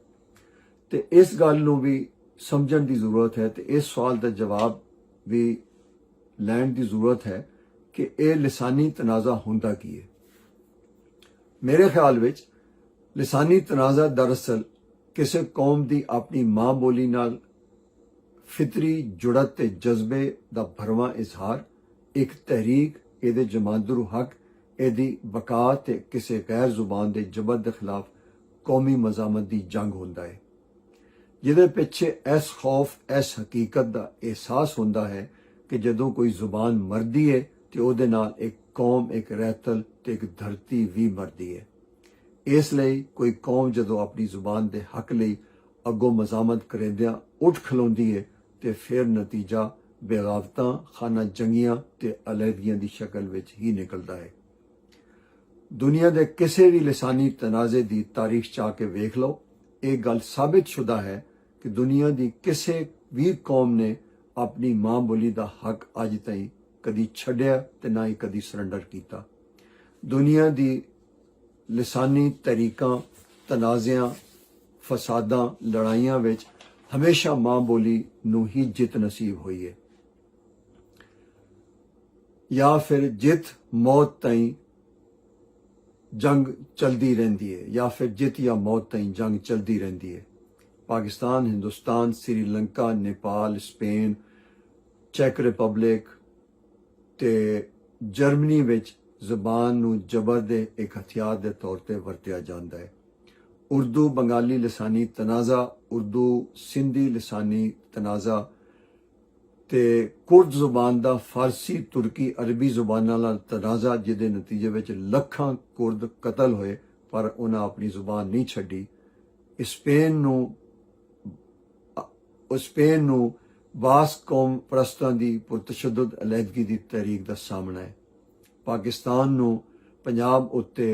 تے اس گل نوں بھی سمجھن دی ضرورت ہے، تے اس سوال دا جواب بھی لین دی ضرورت ہے کہ اے لسانی تنازع ہوندا کی ہے۔ میرے خیال وچ لسانی تنازع دراصل کسے قوم دی اپنی ماں بولی نال فطری جڑت تے جذبے دا بھرواں اظہار، ایک تحریک، اے دے جماندرو حق، اے دی بقا تے کسے غیر زبان دے جبر دے خلاف قومی مزاحمت دی جنگ ہوندا ہے، جدے پچھے ایس خوف، ایس حقیقت دا احساس ہوندا ہے کہ جدوں کوئی زبان مردی ہے تے او دے نال ایک قوم، ایک رہتل تے ایک دھرتی وی مردی ہے۔ اس لئی کوئی قوم جدوں اپنی زبان دے حق لئی اگوں مزاحمت کریندیاں اٹھ کھلوندی ہے تے پھر نتیجہ بغاوتاں، خانہ جنگیاں تے علیحدگیاں دی شکل وچ ہی نکلدا ہے۔ دنیا دے کسے وی لسانی تنازعے دی تاریخ چا کے ویکھ لو، ایہہ گل ثابت شدہ ہے کہ دنیا دی کسے وی قوم نے اپنی ماں بولی دا حق اج تائیں کدی چھڈیا تے نہ ہی کدی سرنڈر کیتا۔ دنیا دی لسانی تحریکاں، تنازعیاں، فساداں، لڑائیاں وچ ہمیشہ ماں بولی نوں ہی جت نصیب ہوئی ہے۔ یا فیر جت موت تائیں جنگ چلدی رہندی ہے، یا فیر جت یا موت تائیں جنگ چلدی رہندی ہے۔ پاکستان، ہندوستان، سری لنکا، نیپال، اسپین، چیک ریپبلک تے جرمنی وچ زبان نوں جبر دے ایک ہتھیار دے طور تے ورتیا جاندا ہے۔ اردو بنگالی لسانی تنازعہ، اردو سندھی لسانی تنازعہ تے کرد زبان دا فارسی، ترکی، عربی زباناں نال تنازعہ، جس دے نتیجے وچ لکھاں کرد قتل ہوئے، پر انہاں اپنی زبان نہیں چھڈی۔ اسپین نوں اسپین نوں باس قوم پرستاں دی پرتشدد علیحدگی دی تحریک دا سامنا ہے۔ پاکستان نوں پنجاب اتے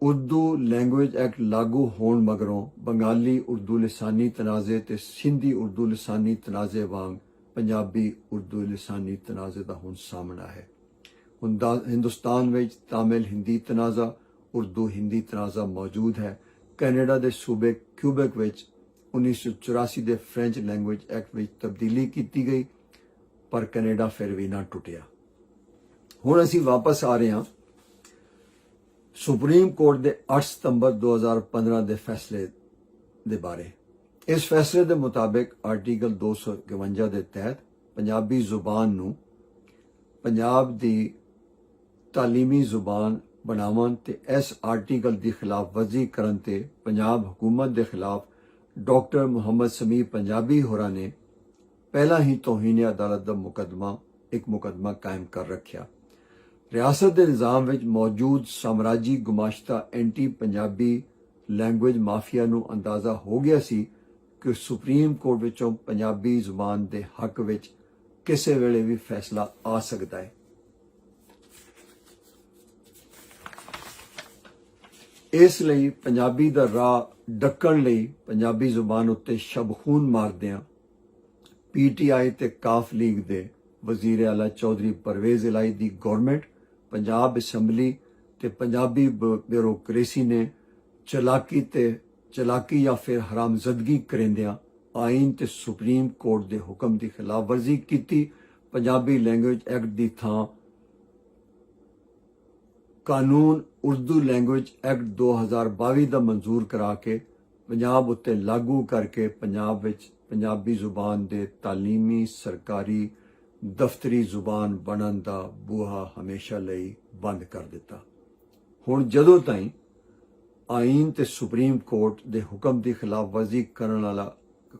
اردو لینگویج ایکٹ لاگو ہون مگروں بنگالی اردو لسانی تنازعے تے سندھی اردو لسانی تنازعے وانگ پنجابی اردو لسانی تنازعے دا ہن سامنا ہے۔ ہندا-، ہندوستان وچ تامل ہندی تنازعہ، اردو ہندی تنازعہ موجود ہے۔ کینیڈا دے صوبے کیوبک وچ انیس سو چوراسی دے فرینچ لینگویج ایکٹ وچ تبدیلی کیتی گئی، پر کینیڈا پھر وی نہ ٹوٹیا۔ ہن اسی واپس آ رہے ہاں سپریم کورٹ دے اٹھ ستمبر دو ہزار پندرہ دے فیصلے دے بارے۔ اس فیصلے دے مطابق آرٹیکل دو سو اکونجا دے تحت پنجابی زبان نوں پنجاب دی تعلیمی زبان بناون تے اس آرٹیکل دی خلاف ورزی کرن تے پنجاب حکومت دے خلاف ڈاکٹر محمد سمیع پنجابی ہوراں نے پہلا ہی توہین عدالت دا مقدمہ، ایک مقدمہ قائم کر رکھیا۔ ریاست دے نظام وچ موجود سامراجی گماشتہ اینٹی پنجابی لینگویج مافیا نوں اندازہ ہو گیا سی کہ سپریم کورٹ وچوں پنجابی زبان دے حق وچ کسے ویلے وی فیصلہ آ سکدا ہے۔ اس لئی پنجابی دا راہ ڈکن لئی پنجابی زبان اتے شب خون مار دیاں پی ٹی آئی تے کاف لیگ دے وزیر اعلیٰ چوہدری پرویز الہی دی گورنمنٹ، پنجاب اسمبلی تے پنجابی ب-، بیوروکریسی نے چلاکی تے چلاکی یا فیر حرام زدگی کریندیاں آئین تے سپریم کورٹ دے حکم دی خلاف ورزی کیتی۔ پنجابی لینگویج ایکٹ دی تھاں قانون اردو لینگویج ایکٹ دو ہزار باوی دا منظور کرا کے پنجاب اتے لاگو کر کے پنجاب وچ پنجابی زبان دے تعلیمی سرکاری دفتری زبان بنن دا بوہا ہمیشہ لئی بند کر دتا۔ ہن جدوں تائیں آئین تے سپریم کورٹ دے حکم دی خلاف ورزی کرن والا،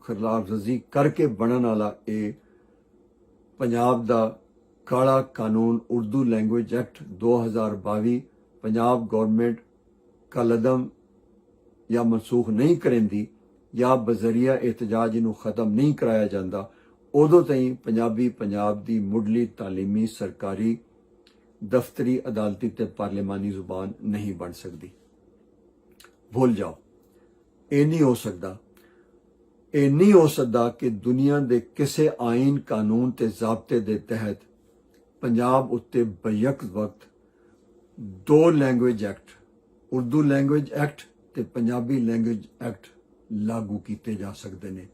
خلاف ورزی کر کے بنن والا اے پنجاب دا کالا قانون اردو لینگویج ایکٹ دو ہزار باوی پنجاب گورنمنٹ کالعدم یا منسوخ نہیں کریندی یا بذریعہ احتجاج انہوں ختم نہیں کرایا جاندا، ادوں تائیں پنجابی پنجاب دی مڈلی تعلیمی سرکاری دفتری عدالتی تے پارلیمانی زبان نہیں بن سکدی۔ بھول جاؤ، اے نہیں ہو سکدا۔ اے نہیں ہو سکدا کہ دنیا دے کسے آئین قانون تے ضابطے دے تحت پنجاب اتے بیک وقت دو language act, Urdu language act تے پنجابی لینگویج ایکٹ لاگو کیتے جا سکدے نے۔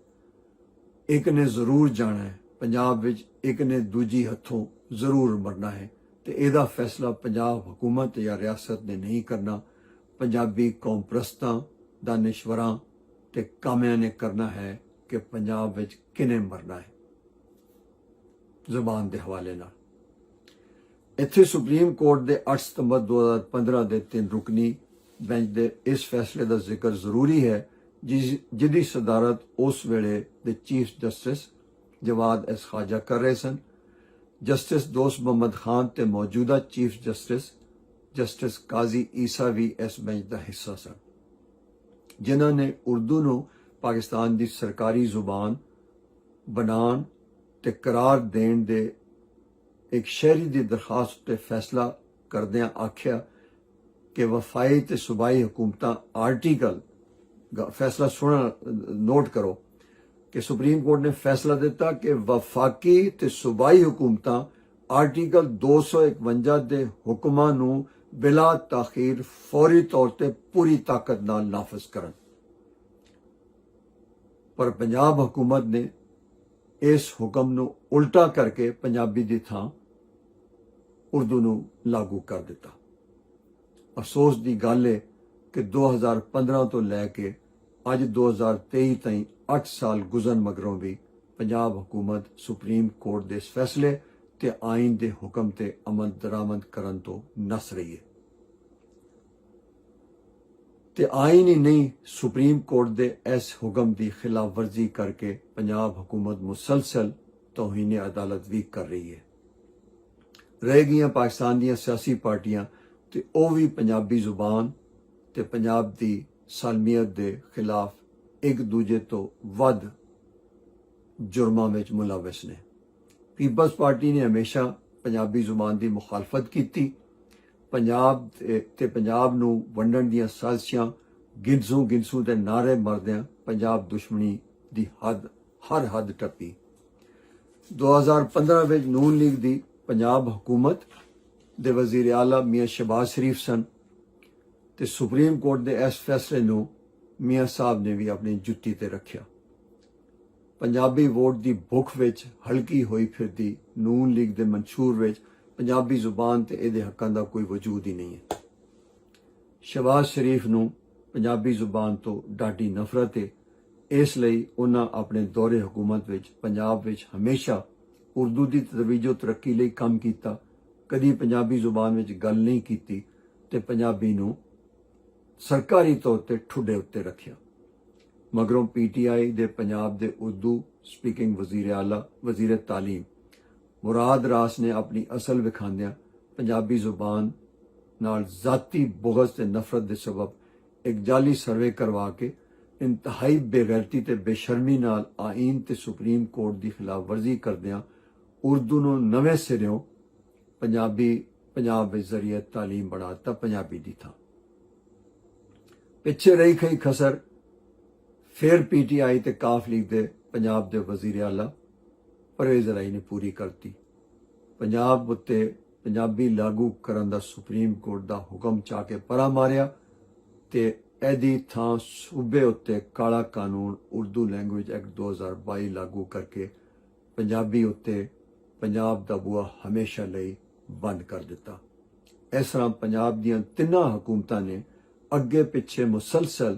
ایک نے ضرور جانا ہے، پنجاب وچ ایک نے دوجی ہتھوں ضرور مرنا ہے، تے ایہدا فیصلہ پنجاب حکومت یا ریاست نے نہیں کرنا۔ پنجابی قوم پرستاں، دانشوراں تے کامیاں نے کرنا ہے کہ پنجاب وچ کنے مرنا ہے۔ زبان دے حوالے نال اتھے سپریم کورٹ دے اٹھ ستمبر دو ہزار پندرہ دے تین رکنی بینچ دے اس فیصلے دا ذکر ضروری ہے، جس جدی صدارت اس ویلے دے چیف جسٹس جواد ایس خواجہ کر رہے سن۔ جسٹس دوست محمد خان تے موجودہ چیف جسٹس جسٹس قاضی عیسیٰ وی اس بینچ دا حصہ سن، جنہاں نے اردو نوں پاکستان دی سرکاری زبان بنان تے قرار دین دے ایک شہری دی درخواست تے فیصلہ کردیاں آکھیا کہ وفائی تے صوبائی حکومتاں آرٹیکل، فیصلہ سننا، نوٹ کرو کہ سپریم کورٹ نے فیصلہ دتا کہ وفاقی تے صوبائی حکومتاں آرٹیکل دو سو اکونجا دے حکماں نوں بلا تاخیر فوری طور تے پوری طاقت نال نافذ کرن۔ پر پنجاب حکومت نے اس حکم نوں الٹا کر کے پنجابی دی تھاں اردو نوں لاگو کر دتا۔ افسوس دی گل ہے کہ دو ہزار پندرہ تو لے کے اج دو ہزار تئی تائیں اٹھ سال گزرن مگروں بھی پنجاب حکومت سپریم کورٹ دے اس فیصلے تے آئین دے حکم تے عمل درآمد کرن تو نس رہی ہے۔ تے آئین ہی نہیں، سپریم کورٹ دے اس حکم دی خلاف ورزی کر کے پنجاب حکومت مسلسل توہین عدالت بھی کر رہی ہے۔ رہ گئیاں پاکستان دیاں سیاسی پارٹیاں تے او وی پنجابی زبان تے پنجاب دی سالمیت دے خلاف ایک دوجے تو ود جرماں وچ ملوث نے۔ پیپلز پارٹی نے ہمیشہ پنجابی زبان دی مخالفت کیتی۔ پنجاب تے پنجاب نوں ونڈن دیاں سازشاں، گنسوں گنسوں دے نعرے مردیاں پنجاب دشمنی دی حد، ہر حد ٹپی۔ دو ہزار پندرہ وچ نون لیگ دی پنجاب حکومت دے وزیر اعلیٰ میاں شہباز شریف سن تے سپریم کورٹ دے اس فیصلے نوں میاں صاحب نے وی اپنی جتی تے رکھیا۔ پنجابی ووٹ دی بھکھ وچ ہلکی ہوئی پھردی نون لیگ دے منشور وچ پنجابی زبان تے ایہدے حقاں دا کوئی وجود ہی نہیں ہے۔ شہباز شریف نوں پنجابی زبان توں ڈاڈی نفرت ہے، اس لئی انہاں اپنے دور حکومت وچ پنجاب وچ ہمیشہ اردو دی ترویج و ترقی لئی کم کیتا۔ کدی پنجابی زبان وچ گل نہیں کیتی تے پنجابی نوں سرکاری طور تے ٹھڈے اتے رکھیا۔ مگروں پی ٹی آئی دے پنجاب دے اردو سپیکنگ وزیر اعلیٰ، وزیر تعلیم مراد راس نے اپنی اصل وکھاندیاں پنجابی زبان نال ذاتی بغض تے نفرت دے سبب ایک جعلی سروے کروا کے انتہائی بے غیرتی تے بے شرمی نال آئین تے سپریم کورٹ دی خلاف ورزی کردیاں اردو نوں نویں سریوں پنجابی، پنجاب وچ ذریعہ تعلیم بنا دتا پنجابی دی تھاں۔ پچھے رہی کھئی خسر فیر پی ٹی آئی تے کاف لیگ دے پنجاب دے وزیر اعلیٰ پرویز رائی نے پوری کرتی۔ پنجاب اتے پنجابی لاگو کرن دا سپریم کورٹ دا حکم چا کے پرا ماریا تے ایدی تھاں صوبے اتے کالا قانون اردو لینگویج ایکٹ دو ہزار بائی لاگو کر کے پنجابی اتے پنجاب دا بوا ہمیشہ لئی بند کر دتا۔ اس طرح پنجاب دیاں تناں حکومتاں نے اگے پچھے مسلسل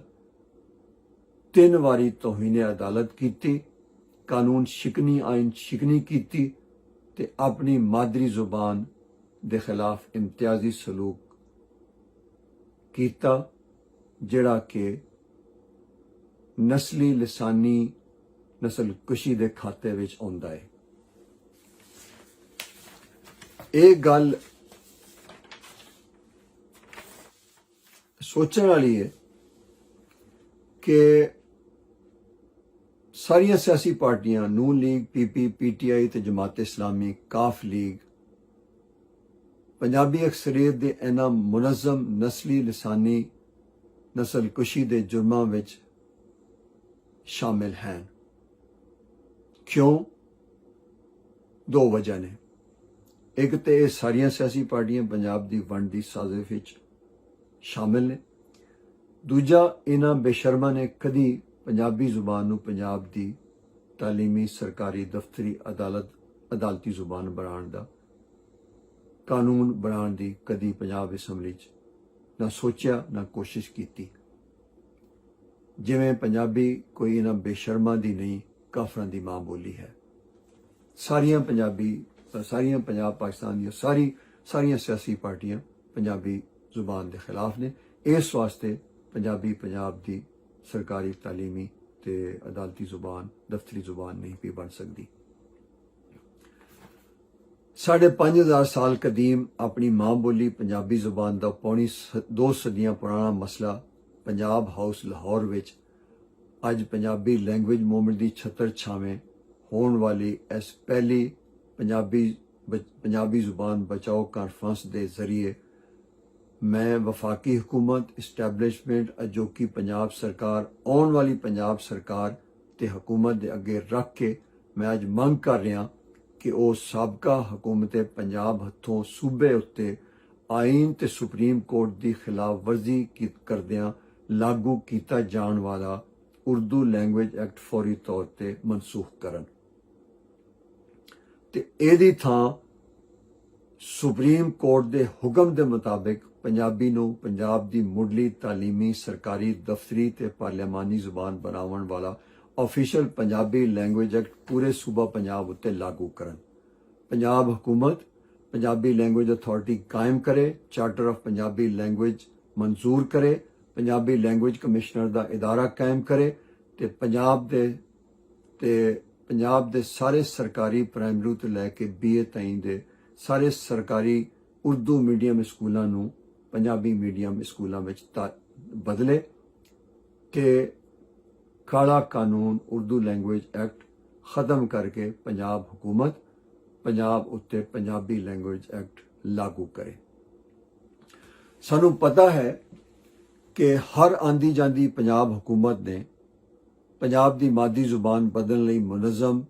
تن واری توہین عدالت کیتی، قانون شکنی، آئین شکنی کیتی تے اپنی مادری زبان دے خلاف امتیازی سلوک کیتا، جڑا کہ نسلی لسانی نسل کشی دے کھاتے وچ آندا ہے۔ ایک گل سوچن والی ہے کہ ساریاں سیاسی پارٹیاں، نون لیگ، پی پی، پی ٹی آئی تے جماعت اسلامی، کاف لیگ، پنجابی اکثریت دے انہاں منظم نسلی لسانی نسل کشی دے جرماں وچ شامل ہیں۔ کیوں؟ دو وجہ نے۔ ایک تے اے ساریاں سیاسی پارٹیاں پنجاب دی ونڈ دی سازش وچ شامل نے۔ دوجا، انہاں بے شرماں نے کدی پنجابی زبان نوں پنجاب دی تعلیمی، سرکاری، دفتری، عدالت، عدالتی زبان بنان دا قانون بنان دی کدی پنجاب اسمبلی چ نہ سوچیا نہ کوشش کیتی۔ جویں پنجابی کوئی انہاں بے شرماں دی نہیں، کافراں دی ماں بولی ہے۔ ساریاں پنجابی، ساریاں پنجاب پاکستان دیاں ساری، ساریاں سیاسی پارٹیاں پنجابی زبان دے خلاف نے۔ اس واسطے پنجابی پنجاب دی سرکاری، تعلیمی تے عدالتی زبان، دفتری زبان نہیں پی بن سکدی۔ ساڑھے پنج ہزار سال قدیم اپنی ماں بولی پنجابی زبان دا پوݨی س-، دو صدیاں پرانا مسئلہ پنجاب ہاؤس لاہور وچ اج پنجابی لینگویج موومنٹ دی چھتر چھاویں ہون والی اس پہلی پنجابی بچ-، پنجابی زبان بچاؤ کانفرنس دے ذریعے میں وفاقی حکومت، اسٹیبلشمنٹ، اجوکی پنجاب سرکار، آن والی پنجاب سرکار تے حکومت دے اگے رکھ کے میں اج منگ کر رہا کہ او سابقہ حکومت پنجاب ہتھوں صوبے اُتے آئین تے سپریم کورٹ دی خلاف ورزی کی کردیاں لاگو کیتا جان والا اردو لینگویج ایکٹ فوری طور تے منسوخ کرن۔ تے ایہدی تھاں سپریم کورٹ دے حکم دے مطابق پنجابی نوں پنجاب دی مڈلی تعلیمی، سرکاری، دفتری تے پارلیمانی زبان بناون والا آفیشل پنجابی لینگویج ایکٹ پورے صوبہ پنجاب اُتے لاگو کرن۔ پنجاب حکومت پنجابی لینگویج اتھارٹی قائم کرے، چارٹر آف پنجابی لینگویج منظور کرے، پنجابی لینگویج کمشنر دا ادارہ قائم کرے تے پنجاب دے تے پنجاب دے سارے سرکاری پرائمری تو لے کے بی اے تائیں دے سارے سرکاری اردو میڈیم اسکولاں نوں پنجابی میڈیم اسکولاں وچ تا-، بدلے تے کالا قانون اردو لینگویج ایکٹ ختم کر کے پنجاب حکومت پنجاب اُتے پنجابی لینگویج ایکٹ لاگو کرے۔ سانوں پتہ ہے کہ ہر آندی جاندی پنجاب حکومت نے پنجاب دی مادی زبان بدلن لئی منظم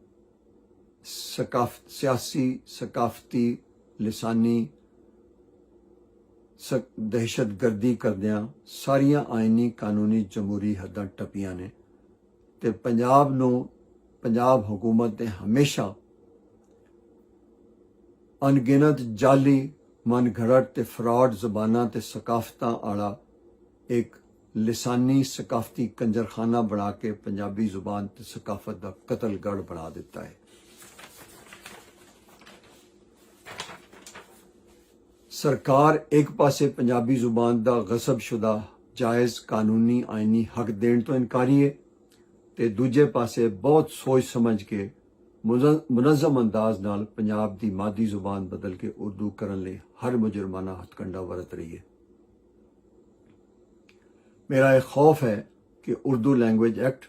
ثقافت سیاسی، ثقافتی، لسانی دہشت گردی کردیاں ساریاں آئینی قانونی جمہوری حداں ٹپیاں نے تے پنجاب نوں پنجاب حکومت نے ہمیشہ انگنت جعلی، من گھڑت تے فراڈ زباناں تے ثقافتاں آڑا ایک لسانی ثقافتی کنجرخانہ بنا کے پنجابی زبان تے ثقافت دا قتل گڑھ بنا دیتا ہے۔ سرکار ایک پاسے پنجابی زبان دا غصب شدہ جائز قانونی آئینی حق دین تو انکاری ہے تے دوجے پاسے بہت سوچ سمجھ کے منظم انداز نال پنجاب دی مادی زبان بدل کے اردو کرن لئی ہر مجرمانہ ہتھکنڈا ورت رہی ہے۔ میرا ایک خوف ہے کہ اردو لینگویج ایکٹ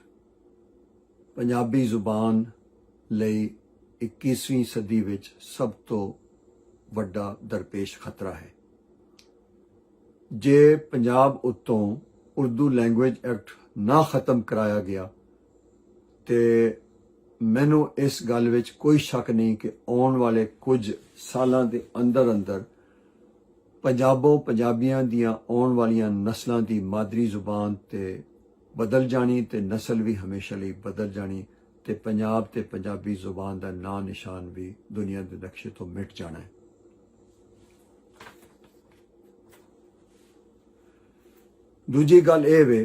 پنجابی زبان لئی اکیسویں صدی وچ سب تو وڈا درپیش خطرہ ہے۔ جے پنجاب اتوں اردو لینگویج ایکٹ نہ ختم کرایا گیا تے مینوں اس گل وچ کوئی شک نہیں کہ آن والے کچھ سالاں دے اندر اندر پنجابوں پنجابیاں دیاں آن والیاں نسلاں دی مادری زبان تے بدل جانی تے نسل وی ہمیشہ لئی بدل جانی تے پنجاب تے پنجابی زبان دا ناں نشان وی دنیا دے نقشے تو مٹ جانا ہے۔ دوجی گل اے وے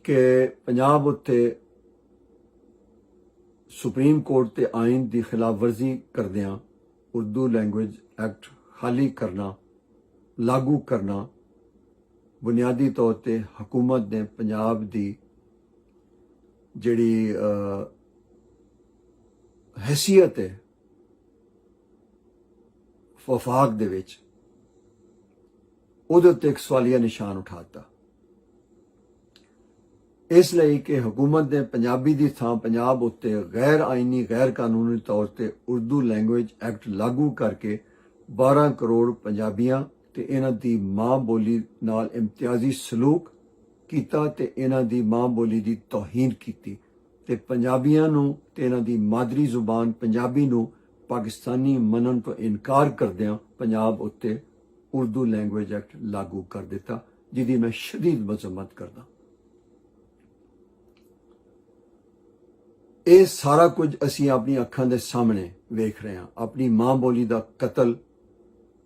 کہ پنجاب اتے سپریم کورٹ تے آئین دی خلاف ورزی کردیاں اردو لینگویج ایکٹ خالی کرنا، لاگو کرنا، بنیادی طور تے حکومت نے پنجاب دی جڑی، آ، حیثیت ہے وفاق دے وچ، اودے اُتے ایک سوالیہ نشان اٹھاتا۔ اس لئی کہ حکومت نے پنجابی دی تھاں پنجاب اُتے غیر آئینی، غیر قانونی طور تے اردو لینگویج ایکٹ لاگو کر کے بارہ کروڑ پنجابیاں تے انہاں دی ماں بولی نال امتیازی سلوک کیتا تے انہاں دی ماں بولی دی توہین کیتی تے پنجابیاں نوں تے انہاں دی مادری زبان پنجابی نوں پاکستانی منن تو انکار کردیاں پنجاب اُتے اردو لینگویج ایکٹ لاگو کر دتا، جدی میں شدید مذمت کردا۔ اے سارا کچھ اسی اپنی اکھاں دے سامنے ویکھ رہے ہاں، اپنی ماں بولی دا قتل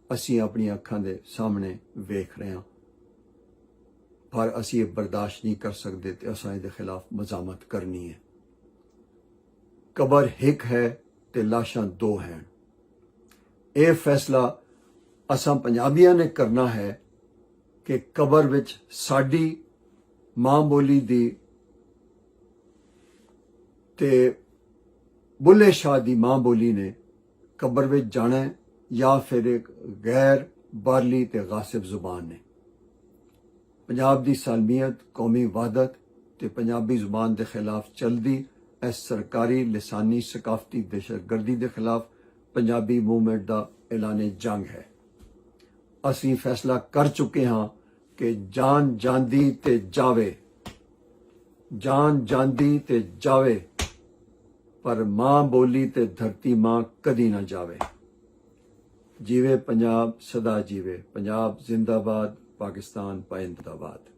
اسی اپنی اکھاں دے سامنے ویکھ رہے ہاں، پر اسی یہ برداشت نہیں کر سکتے تے اساں دے خلاف مزاحمت کرنی ہے۔ قبر ہک ہے تے لاشاں دو ہیں۔ اے فیصلہ اساں پنجابیاں نے کرنا ہے کہ قبر وچ ساڈی ماں بولی دی تے بلے شاہ دی ماں بولی نے قبر وچ جانا ہے یا پھر ایک غیر بارلی تے غاصب زبان نے۔ پنجاب دی سالمیت، قومی وحدت تے پنجابی زبان دے خلاف چلدی اے سرکاری لسانی ثقافتی دہشت گردی دے خلاف پنجابی موومنٹ دا اعلان جنگ ہے۔ اسیں فیصلہ کر چکے ہاں کہ جان جاندی تے جاوے، جان جاندی تے جاوے، پر ماں بولی تے دھرتی ماں کدی نہ جاوے۔ جیوے پنجاب، سدا جیوے پنجاب، زندہ باد، پاکستان پائندہ باد۔